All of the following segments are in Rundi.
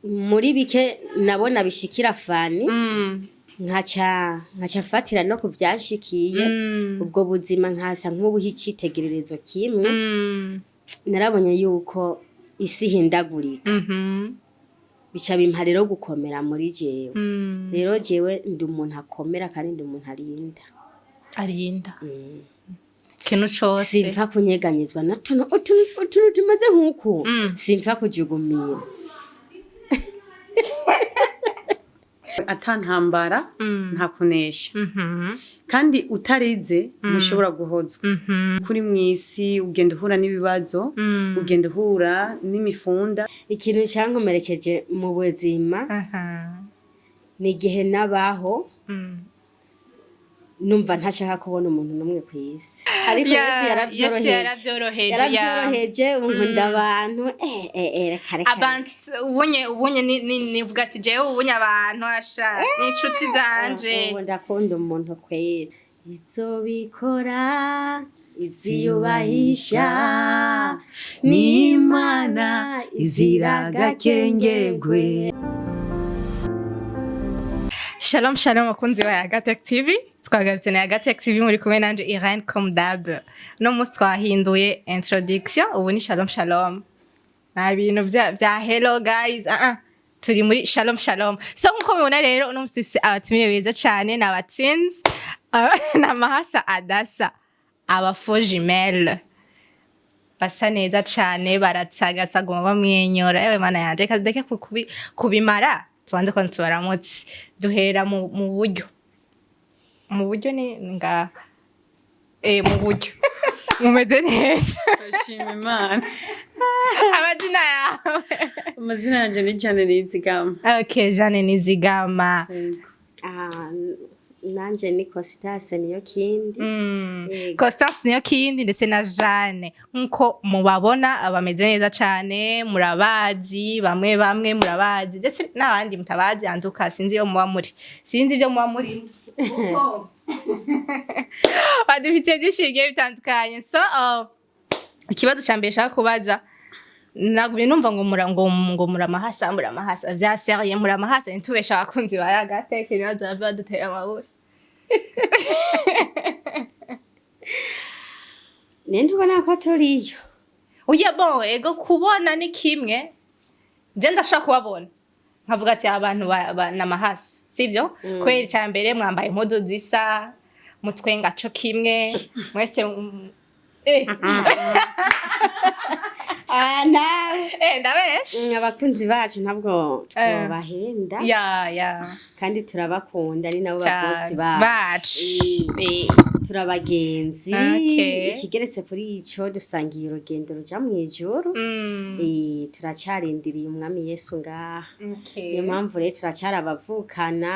Muri bike nabona bishikira Fani, nkaca mfatira no ku vyanshikiye, ubwo buzima nkasa nk'ubuha icitegererezo kimwe. Narabonye yuko isi ihindagurika, bica bimpa rero gukomera muri jewe. Rero jewe ndi umuntu akomera kandi ndi umuntu arinda. Arinda ikintu cose. Simfa kunyeganyezwa na tuno utuntu tumeze nk'uku, simfa kujugumira. Ata ntambara nta kunesha, kandi utarize ntushobora guhozwa. Kuri mw'isi ugenda uhura n'ibibazo, ugenda uhura n'imifunda. Ikintu cankomerekeje mu buzima ni igihe nabaho numva ntashaka kubona umuntu n'umwe kw'isi, ariko Yesu Yesu yaravyoroheje. Yaravyoroheje. Yaravyoroheje, ubu nkunda abantu, reka reka. Abantu ubunye nivuga ati jewe ubunye abantu asha ni inshuti zanje. Ubu ndakunda umuntu kwera, izobikora iziyubahisha n'Imana izira agakengegwe. Shalom shalom bakunzi ba Yagatech TV, twagarutse na Yagatech TV, muri kumwe nanje Irene Comdab. No munsi twahinduye introduction, ubu ni shalom shalom, nta bintu vya hello guys, turi muri shalom shalom. So nkuko mubibona rero, uno munsi dufise abatumire beza cane, ni aba twins, ni amahasa adasa, aba faux jumelles basa neza cane, baratsagasa, guma bamwenyura. Ewe Mana yanje, reka ndeke kubimara, tubanze kwanza tubaramutse. Duhera mu buryo, mu buryo ni nga mu buryo mumeze neza? Turashima Imana. Amazina yawe? Amazina yanje ni Jane Nizigama. Okay, Jane Nizigama. Yego. Ah, nanje ni Constance niyo kindi. Yego. Constance niyo kindi ndetse na Jeanne, nkuko mubabona bameze neza cane, murabazi, bamwe bamwe murabazi ndetse n'abandi mutabazi, anduka sinzi iyo muba muri, sinzi ibyo muba muri, badufitiye byinshi bigiye bitandukanye. So ikibazo ca mbere nshaka kubaza, nagumye numva ngo mura ngo muramahasa, muramahasa vya sérieux, muramahasa? Ntitubesha abakunzi ba Yagateke, ntibaze bave badutera amabuye. Ne ntubona ko turiyo? Oya, bon, ego, kubona ni kimwe, je ndashaka kubabona nkavuga ati abantu n'amahasa, sivyo? Kubera icya mbere mwambaye impuzu zisa, mutwenga co kimwe mwese. Ah, nawe. Ndabesha? Abakunzi bacu ntabwo twobahenda kandi turabakunda, ari nabo babosi bacu. Bacu. Turabagenzi. Ikigeretse kuri ico, dusangiye urugendo ruja mw'ijuru. Turacarindiriye umwami Yesu ngaha. Niyo mpamvu rero turacyari abavukana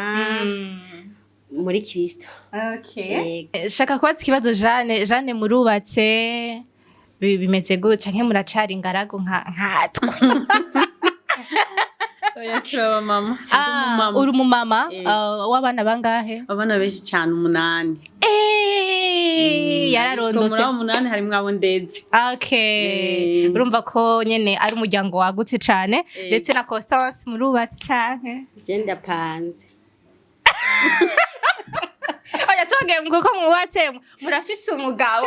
muri Kristo. Okay. Yego. Shaka kubaza ikibazo Jane. Jane, murubatse, bimeze gutya, nke muracari ingaragu nka nkatwe? Oya, turaba mama. Ah, uri umumama? Yego. W'abana bangahe? Abana benshi cyane, umunani. Yararondotse. Muri abo umunani harimwo abo ndeze. Urumva ko nyene ari umuryango wagutse cane. Ndetse na Constance, murubatse canke? Je ndapanze. Oya, tubabwiye ngo ko mwubatse, murafise umugabo?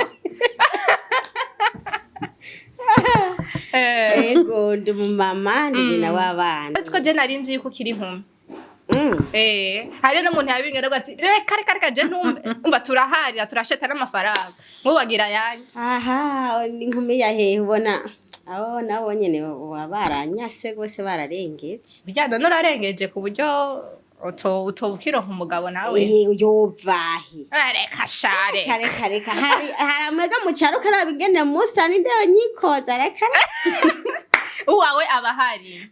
Ego, ndi umumama, ndi nyina w'abana. Ariko je nari nzi yuko ukiri inkumi. Hari n'umuntu yabinga aravuga ati reka reka reka, je ntumve, umva turaharira, turasheta n'amafaranga nkubagira yanjye. Aha ni inkumi ya hehe? Ubona abo nabo nyene baba baranyase rwose, bararengeje. Burya none urarengeje ku buryo utoba ukironka umugabo nawe? Yovahe? Ah, reka share. Reka reka reka, hari amwega mu cyaro karaba ingene musa n'indeho nyikoza, reka reka. Uwawe aba ahari?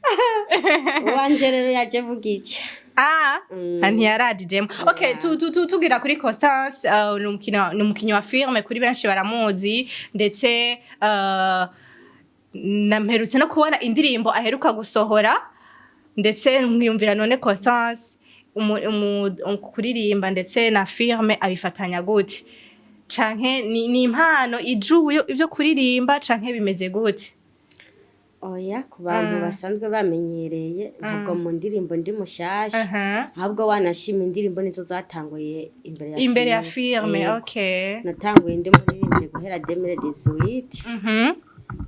Uwanje rero yaje vuga iki. Ah, ntiyarajijemo. Okay, tugira kuri Constance, ni umukinyi wa filme, kuri benshi baramuzi, ndetse namperutse no kubona indirimbo aheruka gusohora, ndetse nkiyumvira none Constance kuririmba ndetse na filme abifatanya gute? Canke ni impano ijuye ibyo kuririmba, canke bimeze gute? Oya, ku bantu basanzwe bamenyereye, ntabwo mu ndirimbo ndi mushasha. Ahubwo wanashima, indirimbo nizo zatanguye imbere ya Imbere ya filime. filme. Yego. Natanguye ndi muririmbyi guhera 2018.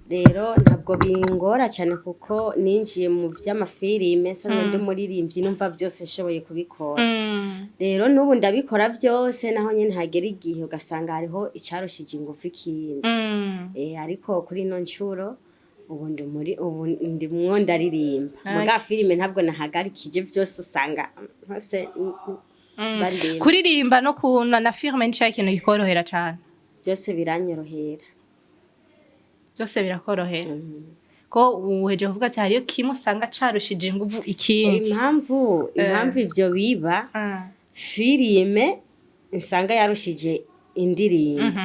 Rero ntabwo bingora cyane kuko ninjiye mu by'amafilime nsanzwe ndi muririmbyi, numva byose nshoboye kubikora. Rero n'ubu ndabikora byose, naho nyine hagera igihe ugasanga hariho icarushije ingufu ikindi. Ariko kuri ino nshuro ubu ndi muri, ubu ndimwo ndaririmba. Muga filime ntabwo nahagarikije, byose usanga hose bandimba. Kuririmba no kuna na filme ni cya kintu kikorohera cane? Byose biranyorohera. Byose birakorohera, ko uheje kuvuga ati hariyo kimwe usanga carushije inguvu ikindi. Impamvu ivyo biba, filime nsanga yarushije indirimbo.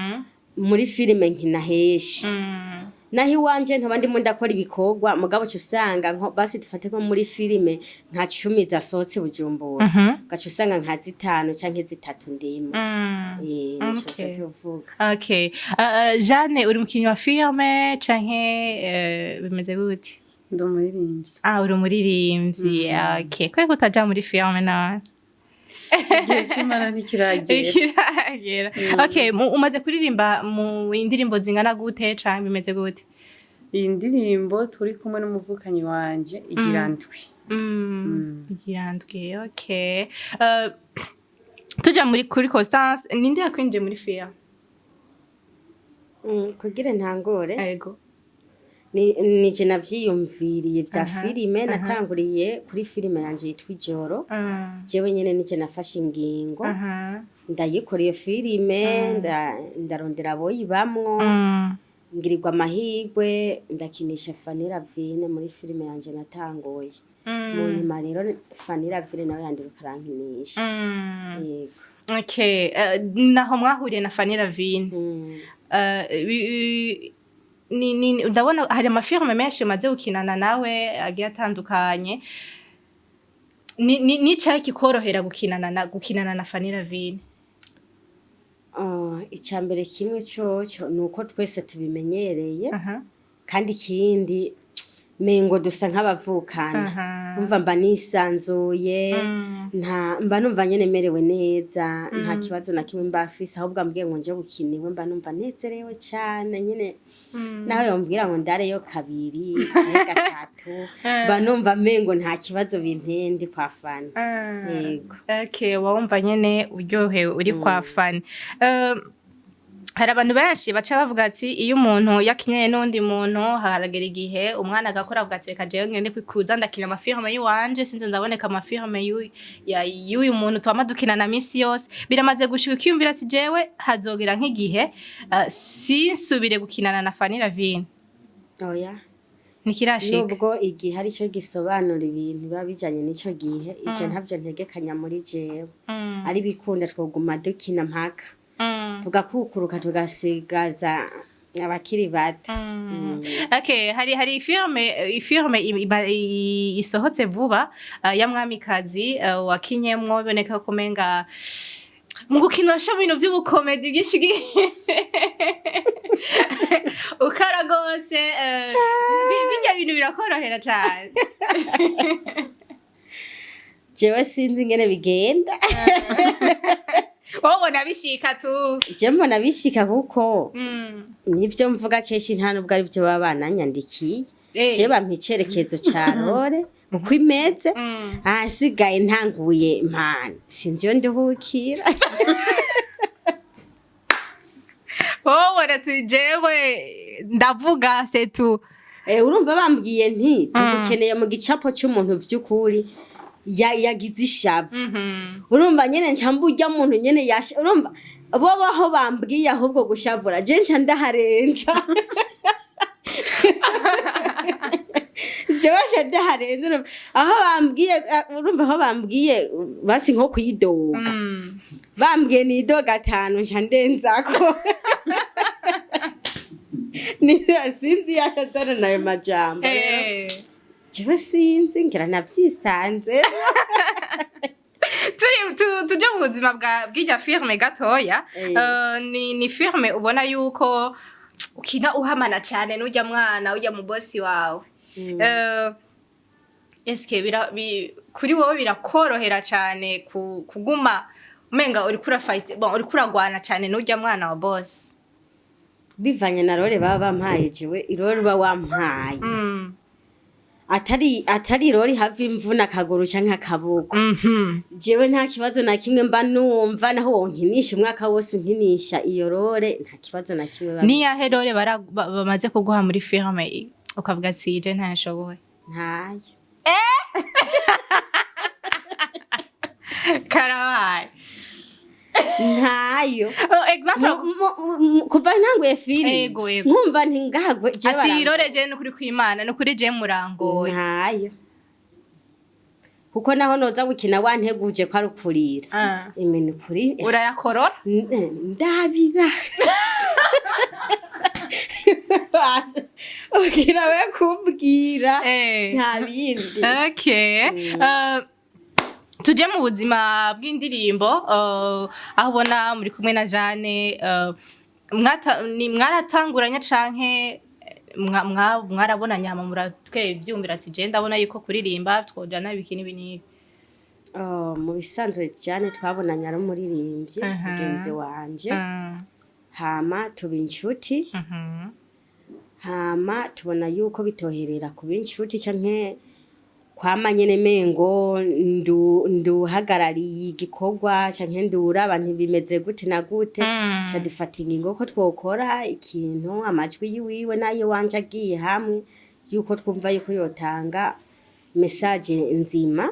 Muri filime nkina heshi, naho iwanje ntaba ndimo ndakora ibikorwa, mugabo uca usanga nko basi dufate nko muri filime nka 10 zasohotse Bujumbura, ugaca usanga nka zitanu canke zitatu ndimo. Nico nshatse kuvuga. Okay. Jeanne, uri umukinyi wa filme canke bimeze gute? Ndi umuririmbyi. Ah, uri umuririmbyi. Okay. Kubera ko utaja muri filme nawe? Igihe c'Imana ntikiragera. Ikiragera. Okay, umaze kuririmba mu indirimbo zingana gute canke bimeze gute? Iyi ndirimbo turi kumwe n'umuvukanyi wanje igira ndwi. Igira ndwi, okay. Tuja muri kuri Constance, ninde yakwinjiye muri film? Kugira ntangore, Ego. nije navyiyumviriye vya filime. Natanguriye kuri filime yanje yitwa Ijoro. Jewe nyene nije nafashe ingingo, ndayikora iyo filime, ndarondera aboyibamwo, ngirirwa amahirwe ndakinisha Fanny Ravine muri filime yanje natanguye. Mu nyuma rero Fanny Ravine nawe yandiruka arankinisha. Yego. Okay, naho mwahuriye na Fanny Ravine? Mm. Ni ndabona hari amafilme menshi umaze gukinana nawe agiye atandukanye. Ni cyayi kikorohera gukinana na Fanny Ravine? Ah, icya mbere kimwe coco ni uko twese tubimenyereye, kandi ikindi mengo dusa nk'abavukana. Umva, mba nisanzuye, nta mba numva nyene merewe neza, nta kibazo na kimwe mba mfise. Ahubwo ambwiye ngo nje gukina iwe, mba numva nezerewe cane nyene. Naho yombwira ngo ndareyo kabiri canke gatatu, mba numva mengo nta kibazo binteye ndi kwa Fana. Yego. Okay, wumva nyene uryohewe uri kwa Fani. Hari abantu benshi baca bavuga ati iyo umuntu yakinye n'undi muntu, haragera igihe umwana agakora avuga ati reka jewe ngende kwikuza ndakina amafilme yiwanje, sinze ndaboneka amafilme y'uyu muntu twama dukinana misi yose. Biramaze gushika ukiyumvira ati jewe hazogera nk'igihe sinsubire gukinana na Fanny Ravine? Oya. Ntikirashika. Nubwo igihe arico gisobanura ibintu biba bijanye n'ico gihe, ivyo ntavyo ntegekanya muri jewe. Ari bikunda twoguma dukina mpaka tugakukuruka, tugasigaza abakiri bato. Okay, hari filme isohotse vuba ya Mwamikazi, wakinyemwo, biboneka ko menga mu gukinisha ibintu by'ubukomedi byinshi ukara gose. Bijya bintu birakorohera cane? Jewe sinzi ingene bigenda. Wowe ubona bishika tu? Je mbona bishika kuko nivyo mvuga kenshi nta nubwo ari byo baba bananyandikiye. Je bampa icerekezo ca role uko imeze, ahasigaye ntanguye mpana sinzi iyo nduhukira. Wowe ubona ati jewe ndavuga setu. Urumva bambwiye nti tugukeneye mu gicapo cy'umuntu vy'ukuri yagize ishavu, urumva nyene nca mburya muntu nyene urumva bo baho bambwiye ahubwo gushavura, je nca ndaharenza, jewe nca ndaharenza. Urumva aho bambwiye, urumva aho bambwiye basi nko kwidoga, bambwiye nidoga atanu nca ndenzako. Sinzi yashazana nayo majambo rero. Jewe sinzi, ngira navyisanze. Turi tuje mu buzima bwa bw'irya filme gatoya. Ni filme ubona yuko ukina uhamana cyane n'ujya mwana ujya mu bosi wawe. Eske kuri wowe birakorohera cane kuguma umenga uriko urafight, bon, uriko uragwana cane n'urya mwana wa boss? Bivanye na role baba bampaye. Jewe i role uba wampaye, atari i role hava imvuna akaguru canke akaboko, jewe nta kibazo na kimwe mba numva. Naho wonkinisha umwaka wose unkinisha iyo role, nta kibazo na kimwe Niyahe role bamaze kuguha muri filme ukavuga ati: "Je ntayashoboye"? Ntayo. Karabaye. Ntayo. Oh, example. Kuva ntanguye filime, Ego, ego. nkumva nti ngahagwe jewe Ati iyi role je nukuri kw'Imana, nukuri je murangoye. Ntayo, kuko naho noza gukina wanteguje ko ari ukurira, imena ukuri. Urayakorora. Ndabira ubwira we kumbwira, nta bindi. Okay. Tuje mu buzima bw'indirimbo, aho ubona muri kumwe na Jane, ni mwaratanguranye canke mwarabonanye hama muratwe ivyumvira ati: "Je ndabona yuko kuririmba twojana ibiki n'ibi n'ibi"? Oh, mu bisanzwe Jane twabonanye ari umuririmbyi mugenzi wanje, hama tuba inshuti, hama tubona yuko bitoherera kuba inshuti canke kwama nyene mengo nduhagarariye igikorwa canke ndura abantu bimeze gute na gute. Ca dufata ingingo ko twokora ikintu, amajwi yiwiwe n'ayiwanje agiye hamwe, yuko twumva yuko yotanga message nzima.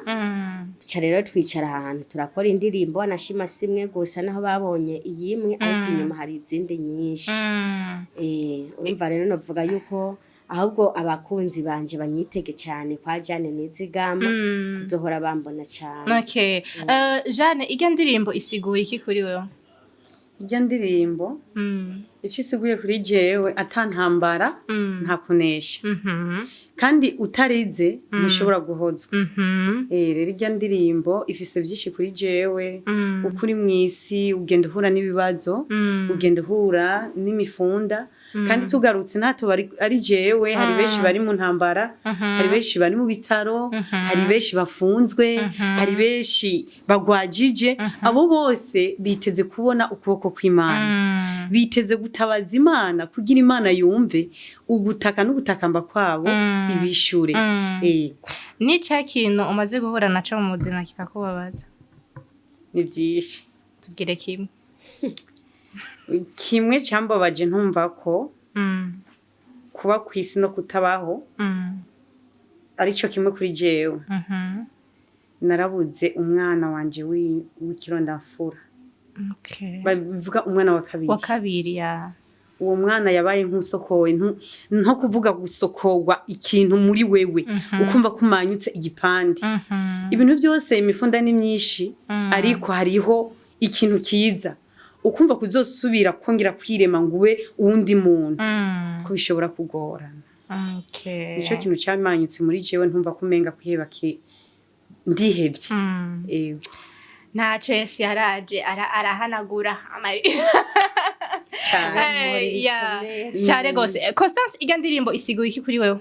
Tuca rero twicara ahantu turakora indirimbo. Anashima simwe gusa, naho babonye iyimwe, ariko inyuma hari izindi nyinshi. Urumva rero novuga yuko ahubwo abakunzi banje banyitege cyane kwa Jane Nizigama, kuzohora bambona cyane. Okay. Jane, irya ndirimbo isiguye iki kuri wewe? Irya ndirimbo ico isiguye kuri jewe, ata ntambara, nta kunesha, kandi utarize ntushobora guhozwa. Rero irya ndirimbo ifise byinshi kuri jewe. Uko uri mw'isi ugenda uhura n'ibibazo, ugenda uhura n'imifunda, kandi tugarutse ntato ari jewe, hari benshi bari mu ntambara, hari benshi bari mu bitaro, hari benshi bafunzwe, hari benshi bagwajije. Abo bose biteze kubona ukuboko kw'Imana, biteze gutabaza Imana kugira Imana yumve ugutaka n'ugutakamba kwabo, ibishure. Ni cya kintu umaze guhura naco mu buzima kikakubabaza? Ni byinshi. Tubwire kimwe. Kimwe cyambabaje, ntumva ko kuba ku isi no kutabaho arico kimwe kuri jewe. Narabuze umwana wanje w'ikirondamfura. Bavuga umwana wa kabiri. Wa kabiri, ya. Uwo mwana yabaye nk'usokowe, nko kuvuga gusokorwa ikintu muri wewe, ukumva ko umanyutse igipande. Ibintu byose, imifunda ni myinshi, ariko hariho ikintu kiza ukumva kuzosubira kongera kwirema ngo ube uwundi muntu, ko bishobora kugorana. Nico kintu cyamanyutse muri jewe, ntumva ko umenga kwiheba ke ndihevye. Ego. Ntaco, Yesu yaraje arahanagura amarira. Cane. Ya. Bikomeye. Cyane gose. Constance, irya ndirimbo isiguye iki kuri wewe?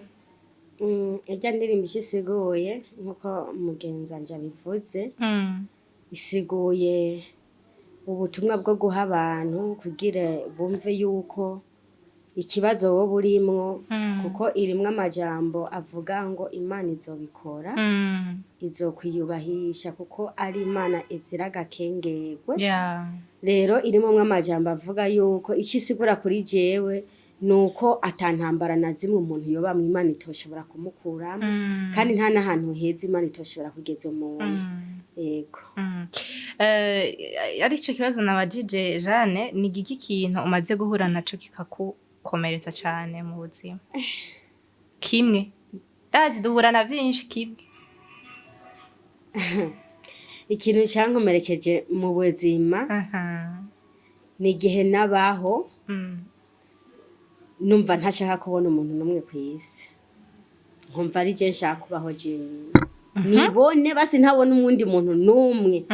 Irya ndirimbo icyo isiguye, nk'uko mugenzi wanje abivuze, isiguye ubutumwa bwo guha abantu kugira bumve yuko ikibazo wowe urimwo, kuko irimwo amajambo avuga ngo Imana izobikora, izokwiyubahisha kuko ari Imana izira agakengerwe. Rero irimwo amajambo avuga yuko icyo isigura kuri jewe nuko atantambara na zimwe umuntu yoba mu Imana itoshobora kumukuramo, kandi nta n'ahantu heza Imana itoshobora kugeza umuntu. Yego. Ari ico kibazo nabajije Jane: ni giki kintu umaze guhura naco kikakukomeretsa cane mu buzima? Kimwe, ndazi duhura na vyinshi, kimwe. Ikintu cyankomerekeje mu buzima ni igihe nabaho numva ntashaka kubona umuntu n'umwe ku isi, nkumva ari je nshaka kubaho jenyine, nibone basi, ntabona umundi muntu n'umwe,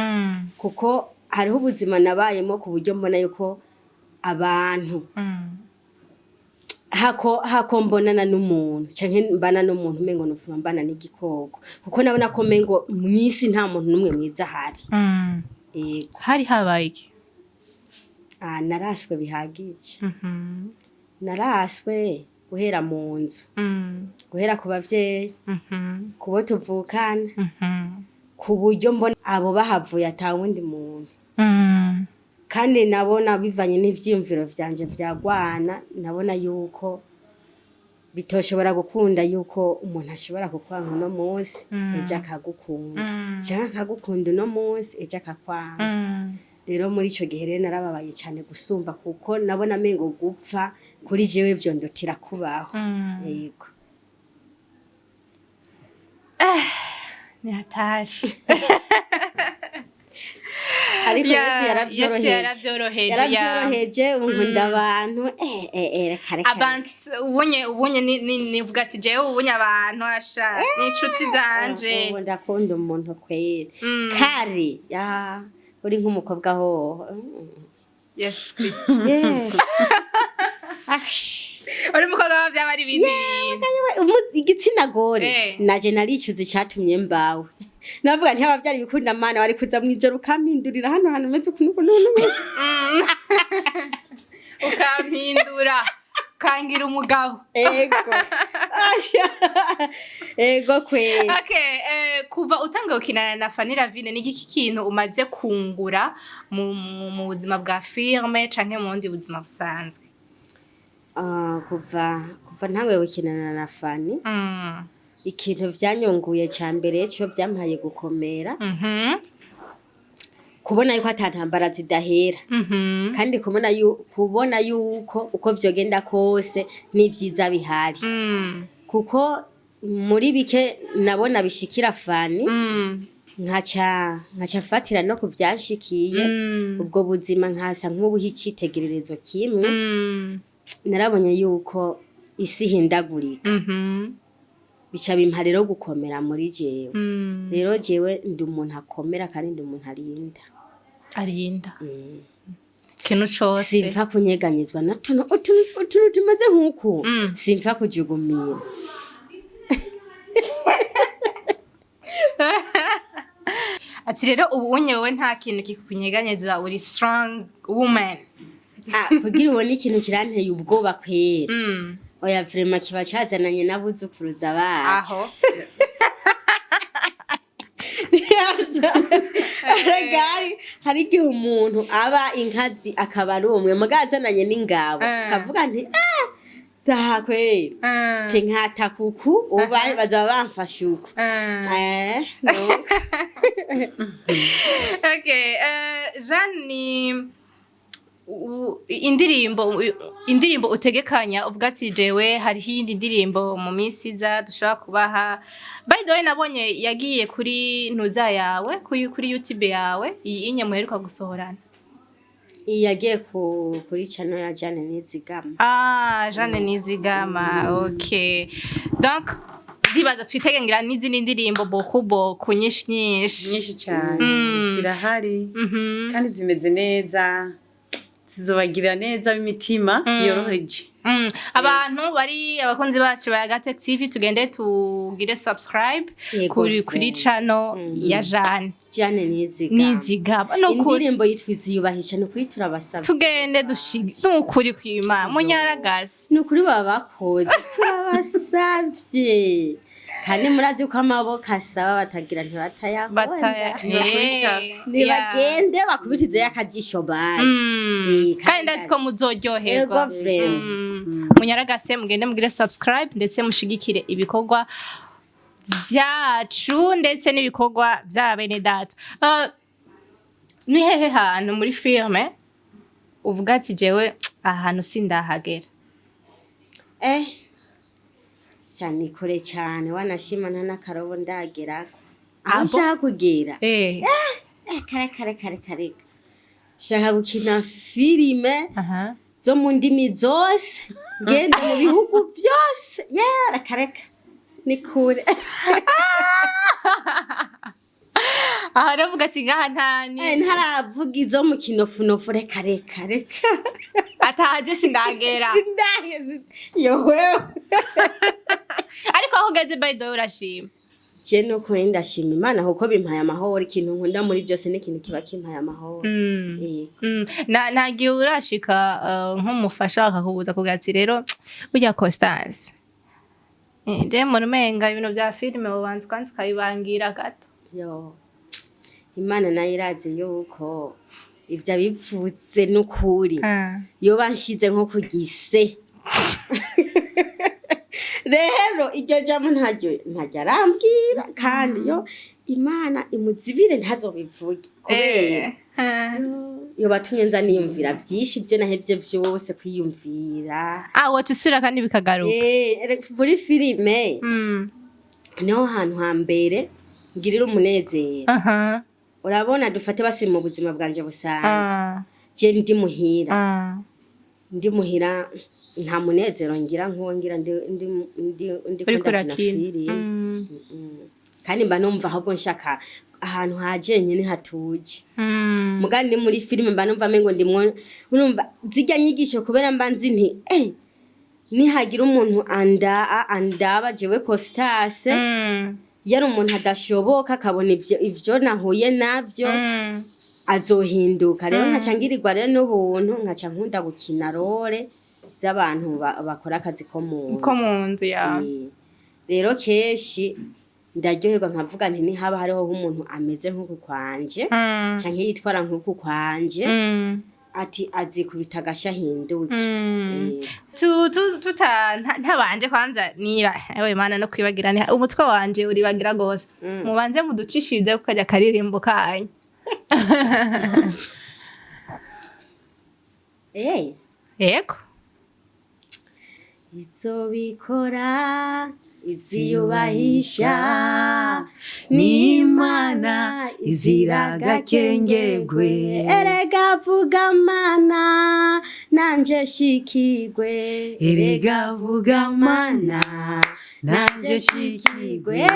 kuko hariho ubuzima nabayemo ku buryo mbona yuko abantu Hako mbonana n'umuntu canke mbana n'umuntu, umengo nopfuma mbana n'igikoko, kuko nabona ko mengo mw'isi nta muntu n'umwe mwiza ahari. Yego. Hari habaye iki? Ah, naraswe bihagije. Naraswe guhera mu nzu, guhera ku bavyeyi, kubo tuvukana, ku buryo mbona abo bahavuye ata wundi muntu. Kandi nabona bivanye n'ivyiyumviro vyanje vyagwana, nabona yuko bitoshobora gukunda yuko umuntu ashobora kukwanka uno munsi, ejo akagukunda, canke akagukunda uno munsi, ejo akakwanga. Rero muri ico gihe rero narababaye cane gusumba, kuko nabona mengo gupfa kuri jewe vyondotera kubaho. Yego. Ni hatari. Ariko Ya, Yesu yaravyoroheje. Yesu yaravyoroheje, ya. Yaravyoroheje, ubu nkunda abantu, reka reka. Abantu ubunye nivuga ati jewe ubunye abantu asha ni inshuti zanje. Ubu ndakunda umuntu kwera. Kare ya uri nk'umukobwa hoho. Yesu Kristo. Yes. Ah. Uri umukobwa wa byaba ari ibindi bintu. Igitsina gore naje naricuza icatumye mbawe. Navuga nti abavyari bikunda Mana, wari kuza mwijoro ukampindurira hano hantu meze ukuntu ukuntu ukuntu. Ukampindura ukangira umugabo. Ego. Asha. Ego kweri. Okay, kuva utangiye gukinana na Fanny Lavine, ni igiki kintu umaze kungura mu buzima bwa filme canke mu bundi buzima busanzwe? Ah, kuva ntanguye gukinana na Fanny, ikintu vyanyunguye ca mbere co vyampaye gukomera, kubona yuko ata ntambara zidahera, kandi kubona yuko uko vyogenda kose n'ivyiza bihari, kuko muri bike nabona bishikira Fanny, nkaca mfatira no kuvyanshikiye, ubwo buzima nkasa nk'ubuha icitegererezo kimwe. Narabonye yuko isi ihindagurika, bica bimpa rero gukomera muri jewe. Rero jewe ndi umuntu akomera kandi ndi umuntu arinda. Arinda ikintu cose. Simfa kunyeganyezwa na tuno utuntu tumeze nk'uku. Simfa kujugumira. Ati rero ubu unye wowe nta kintu kikunyeganyeza, uri strong woman. Ah, kugira ubone ikintu kiranteye ubwoba kwera, oya, vraiment kiba cazananye n'abuzukuruza bacu. Aho. Erega hari igihe umuntu aba inkazi akaba ari umwe, muga azananye n'ingabo, kavuga nti ah daha kwera, te nkata kuku uba bazaba bamfashe uku. No. Okay, Jeanne, ni indirimbo utegekanya uvuga ati jewe hariho iyindi ndirimbo mu minsi iza dushobora kubaha? By the way, nabonye yagiye kuri ntuza yawe, kuri YouTube yawe, iyi inye muheruka gusohorana. Iyi yagiye kuri channel ya Jane Nizigama. Ah, Jeanne Nizigama, okay. Donc ndibaza twitege ngira n'izindi ndirimbo boku boku, nyinshi nyinshi. Nyinshi cyane. Zirahari kandi zimeze neza, zizobagirira neza b'imitima yoroheje. Abantu bari abakunzi bacu ba Gatech TV, tugende tugire subscribe Yego, kuri channel ya Jeanne. Jane Nizigama. Nizigama, nukuri. Indirimbo yitwa Iziyubahisha, ni ukuri turabasaba. Tugende dushige, nukuri kwima munyaragasi. Ni ukuri baba bakoze, turabasavye, kandi murazi ko amaboko asaba batagira ntibatayakunda. Bataya. Nibagende bakubitizeyo akajisho basi. Kandi ndazi ko muzoryoherwa. Ego, vraiment. Munyaragase mugende mugire subscribe ndetse mushigikire ibikorwa vyacu ndetse n'ibikorwa vya bene data. Ni hehe hantu muri filme uvuga ati jewe aha hantu sindahagera? Cyane kure cyane, wanashima nta n'akarobo ndagerako aho Abo? nshaka kugera. Kare kare kare kare, nshaka gukina filime zo mu ndimi zose, ngende mu bihugu byose. Yeah, reka reka, ni kure. Aha aravuga ati ngaha ntani. Ntaravuga izo mu kinofunofu, reka reka reka. Ata. Ataje sindagera. Sindageze yowewe. Ariko aho ugeze, by the way, urashima? Je nukuri ndashima Imana kuko bimpaye amahoro. Ikintu nkunda muri byose ni ikintu kiba kimpaye amahoro. Yego. Na nta gihe urashika nk'umufasha bakakubuza kugira ati: "Rero burya Constance, je mbona umenga ibintu vya filime ubanza kwanza ukabibangira gato"? Yo, Imana nayo irazi yuko ibyo abipfutse n'ukuri yoba nshize nko ku gise. Rero iryo jambo ntaryo arambwira, kandi yo Imana imuzibire ntazobivuge, kubera yo batumye nza niyumvira byinshi, ibyo nahevye vyose kwiyumvira. Ah, woca usubira kandi bikagaruka. Muri filime niho hantu hambere ngirira umunezero. Urabona, dufate basi mu buzima bwanje busanzwe, je ndi muhira, ndi muhira nta munezero ngira nk'uwo ngira ndi Uriko ndakina urakina. filime. Kandi mba numva ahubwo nshaka ahantu ha jenyine hatuje. Muga ndi muri filime mba numva mengo ndimwo, urumva zirya nyigisho, kubera mba nzi nti nihagira umuntu andaba jewe Costas, yari umuntu adashoboka, akabona ivyo nahuye navyo, azohinduka. Rero nkaca ngirirwa rero n'ubuntu, nkaca nkunda gukina rôle z'abantu bakora akazi ko mu nzu. Ko mu nzu yawe. Rero kenshi ndaryoherwa, nkavuga nti nihaba hariho nk'umuntu ameze nk'uku kwanje canke yitwara nk'uku kwanje, ati azikubita agasha ahinduke. Tuta ntabanje kwanza niba ewe Mana no kwibagira, ni umutwe wanje uribagira gose. Mubanze muducishirize ku karya karirimbo kanyu. Yego. Izobikora iziyubahisha. N'Imana izira agakengegwe. Erega vuga Mana nanje shikigwe. Erega vuga Mana nanje shikigwe.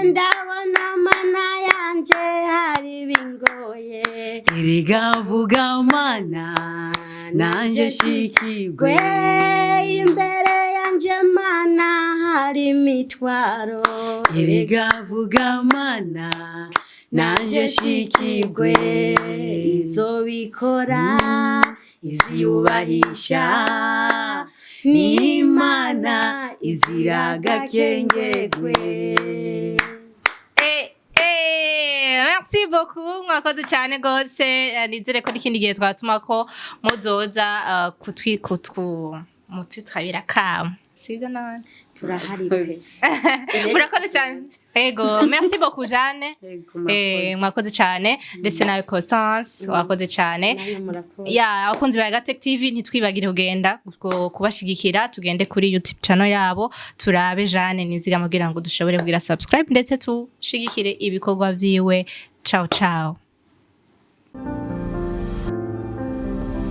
Ndabona Mana yanje hari bingoye. Erega vuga Mana nanje shikigwe. Imbere yanje Mana hari imitwaro. Erega vuga Mana nanje shikigwe. Izobikora iziyubahisha n'Imana izira agakengegwe. Merci beaucoup, mwakoze cyane gose. Nizere ko n'ikindi gihe twatuma ko muzoza kutwi kutwu mutwitabira kamo, sibyo none? Turahari pe. Murakoze cyane. Ego, merci beaucoup Jeanne. Ego, Mwakoze cyane, ndetse nawe Constance wakoze cyane. Namwe murakoze. Ya, abakunzi ba Gatech TV, ntitwibagire kugenda kubashigikira, tugende kuri YouTube channel yabo, turabe Jeanne Nizigama kugira ngo dushobore kugira subscribe ndetse tushigikire ibikorwa vyiwe. Ciao ciao.